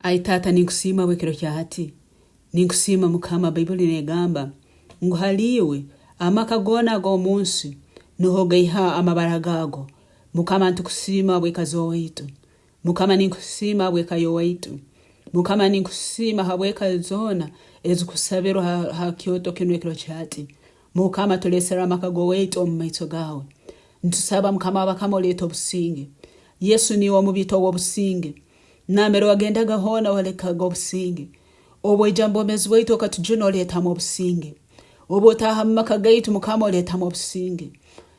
Ai Taata ninkusiima habw'ekiro kya hati. Ninkusiima Mukama, Baibuli negamba ngu hali iwe amaka goona ag'omu nsi nuho gaiha amabara gaago. Mukama ntukusiima habw'eka z'owaitu. Mukama ninkusiima habw'eka y'owaitu. Mukama ninkusiima habw'eka zoona ezikusabirwa ha kyoto kinu ekiro kya hati. Mukama tulesere amaka g'owaitu omu maiso gaawe. Ntusaba Mukama w'abakama oleete obusinge. Yesu niiwe omubiito ow'obusinge. Nambere wagendaga hoona walekaga obusinge. Obu oija mu bwomeezi bwaitu okatujuna oleetamu obusinge. Obu otaaha mu maka gaitu Mukama oleetamu obusinge.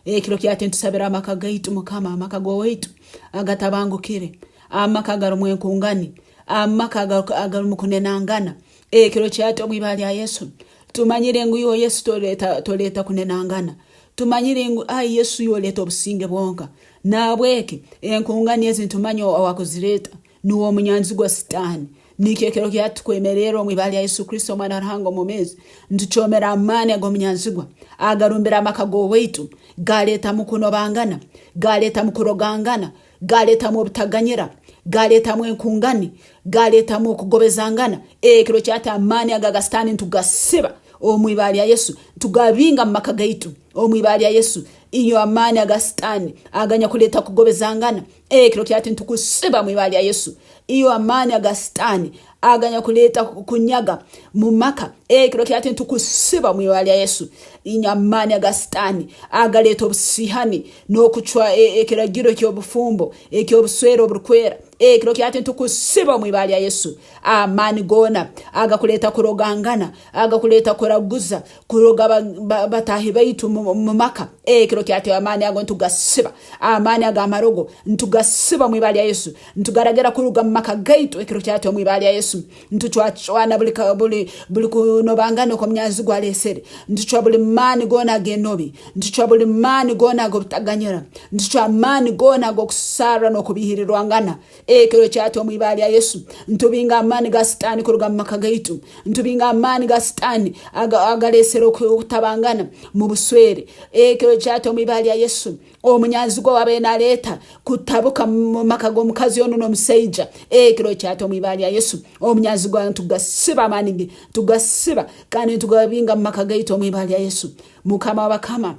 Ekiro kyati ntusabira amaka gaitu Mukama, amaka g'owaitu agatabangukire, amaka agarumu enkungani, amaka agarumu kunenangana. Ekiro kyati omu ibara lya Yesu tumanyire ngu iwe Yesu toleeta toleeta kunenangana. Tumanyire ngu ai Yesu iwe oleeta obusinge bwonka. Nahabweki enkungani ezi nitumanya owakuzireeta nuwe omunyanzigwa Sitaani. Nikyo ekiro kyati tukwemererra omu ibara lya Yesu Kristo Omwana wa Ruhanga omwomeezi, nitucoomera amaani ag'omunyanzigwa agarumbire amaka g'owaitu, galeetamu kunobangana, galeetamu kurogangana, galeetamu obutaganyira, galeetamu enkungani, galeetamu okugobezangana. Ekiro kyati amaani ago aga Sitaani nitugasiba omu ibara lya Yesu, tugabinga mu maka gaitu omu ibara lya Yesu. Inywe amaani aga Sitaani aganyakuleeta kugobezangana, ekiro kyati nitukusiba mu ibara lya Yesu. Iwe amaani aga Sitaani aganyakuleeta kunyaga mu maka, ekiro kyati nitukusiba mu ibara lya Yesu. Inywe amaani aga Sitaani agaleeta obusiihani n'okucwa ekiragiro eky'obufumbo eky'obuswere oburukwera, ekiro kyati nitukusiba omu ibara lya Yesu. Amaani goona agakuleeta kurogangana, agakuleeta kuraguza, kuroga bataahi baitu mu maka, ekiro kyati amaani ago nitugasiba. Amaani ag'amarogo nitugasiba omu ibara lya Yesu. Nitugaragira kuruga mu maka gaitu ekiro kyati omu ibara lya Yesu. Nitucwacwana buli, buli, buli kunobangana okw'omunyanzigwa aleesere. Nitucwa buli maani goona ag'enobi. Nitucwa buli maani goona ag'obutaganyira. Nitucwa amaani goona ag'okusarra n'okubiihirirwangana. Ekiro kyati omu ibara lya Yesu, ntubinga amaani ga Sitaani kuruga mu maka gaitu. Ntubinga amaani ga Sitaani agaleesere okutabangana mu buswere. Ekiro kyati omu ibara lya Yesu, omunyanzigwa wabaire naleeta kutabuka mu maka g'omukazi onu n'omusaija. Ekiro kyati omu ibara lya Yesu, omunyanzigwa ntugasiba amaani ge, tugasiba kandi ntugabinga mu maka gaitu omu ibara lya Yesu. Mukama w'abakama,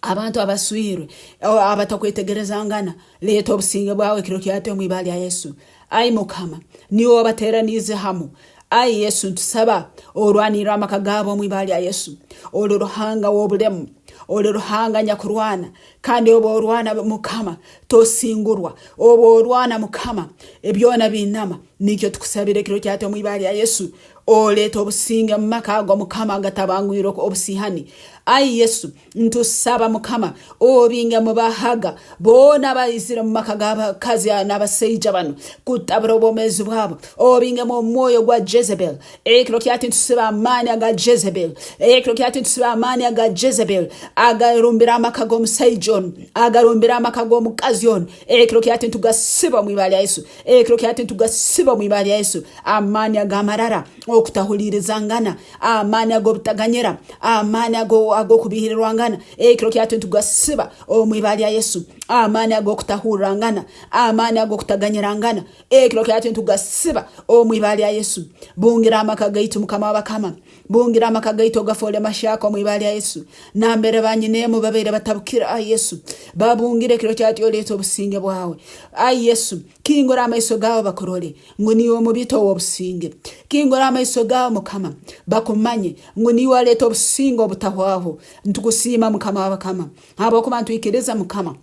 Abantu abaswirwe abatakwetegerezangana, leeta obusinge bwawe ekiro kyati omu ibara lya Yesu. Ai Mukama, niiwe wabateraniize hamu. Ai Yesu, ntusaba orwanirre amaka gaabo omu ibara lya Yesu. Oli Ruhanga w'obulemu, oli Ruhanga nyakurwana, kandi obu orwana Mukama, tosingurwa. Obu orwana Mukama, byona biinama. Nikyo tukusabira ekiro kyati omu ibara lya Yesu. Oleeta obusinge mu maka ago Mukama agatabangwire obusiihani. Ai Yesu, ntusaba Mukama obinge mu bahaga boona abaizire mu maka g'abakazi n'abasaija banu kutabura obwomeezi bwabo. Obingemu omwoyo gwa Jezebel. Ekiro kyati ntusiba amaani aga Jezebel. Ekiro kyati ntusiba amaani aga Jezebel agarumbire amaka g'omusaija onu, agarumbire amaka g'omukazi onu. Ekiro kyati ntugasiba omu ibara lya Yesu. Ekiro kyati ntugasiba omu ibara lya Yesu. Amaani ag'amarara, okutahuliirizangana, amaani ag'obutaganyira, amaani ag'okubiihirirwangana, ekiro kyati nitugasiba omu ibara lya Yesu. Amaani ag'okutahurrangana, amaani ag'okutaganyirangana, ekiro kyati nitugasiba omu ibara lya Yesu. Bungira amaka gaitu Mukama w'abakama. Bungira amaka gaitu ogafoole mahyaka omu ibara lya Yesu. Nambere banyineemu babaire batabukire, ai Yesu, babungire ekiro kyati oleete obusinge bwawe. Ai Yesu, kingura amaiso gawe bakurole. Ngu niiwe omubiito ow'obusinge. Kingura amaiso gaawe Mukama, bakumanye ngu niiwe aleeta obusinge obutahwaho. Nitukusiima Mukama w'abakama, habwokuba nitwikiriza Mukama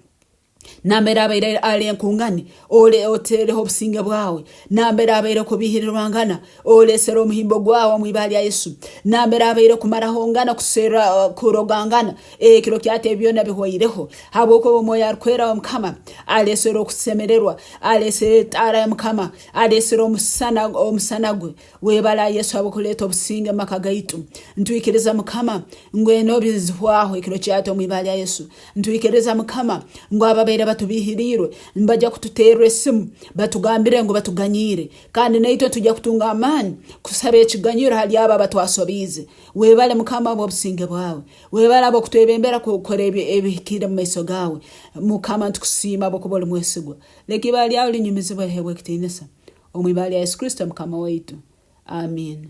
nambere abaire ali enkungani, ole otereho obusinge bwawe, nambere abaire kubihirirwangana, olesere omuhimbo gwawe omu ibara lya Yesu, nambere abaire kumarahongana kuserra kurogangana, Ekiro kyata ebi byona bihwaireho, habwokuba Omwoyo Arukwera wa Mukama aleesere okusemererwa, aleesere etaara ya Mukama, aleesere omusana, omusana gwe. Webale ai Yesu habw'okuleeta obusinge mu maka gaitu. Ntwikiriza Mukama ngu enobi zihwaho ekiro kyata omu ibara lya Yesu. Ntwikiriza Mukama ngu ababaire batubiihiriirwe nibaija kututerra esimu batugambire ngu batuganyiire, kandi naitwe nitwija kutunga amaani kusaba ekiganyiro hali abo abatwasobiize. Webale Mukama habw'obusinge bwawe. Webale habw'okutwebembera kukora ebihikire mu maiso gaawe. Mukama nitukusiima habwokuba oli mwesigwa. Leka ibara lyawe linyumizibwe liheebwe ekitiinisa. Omu ibara lya Yesu Kristo Mukama waitu. Amiina.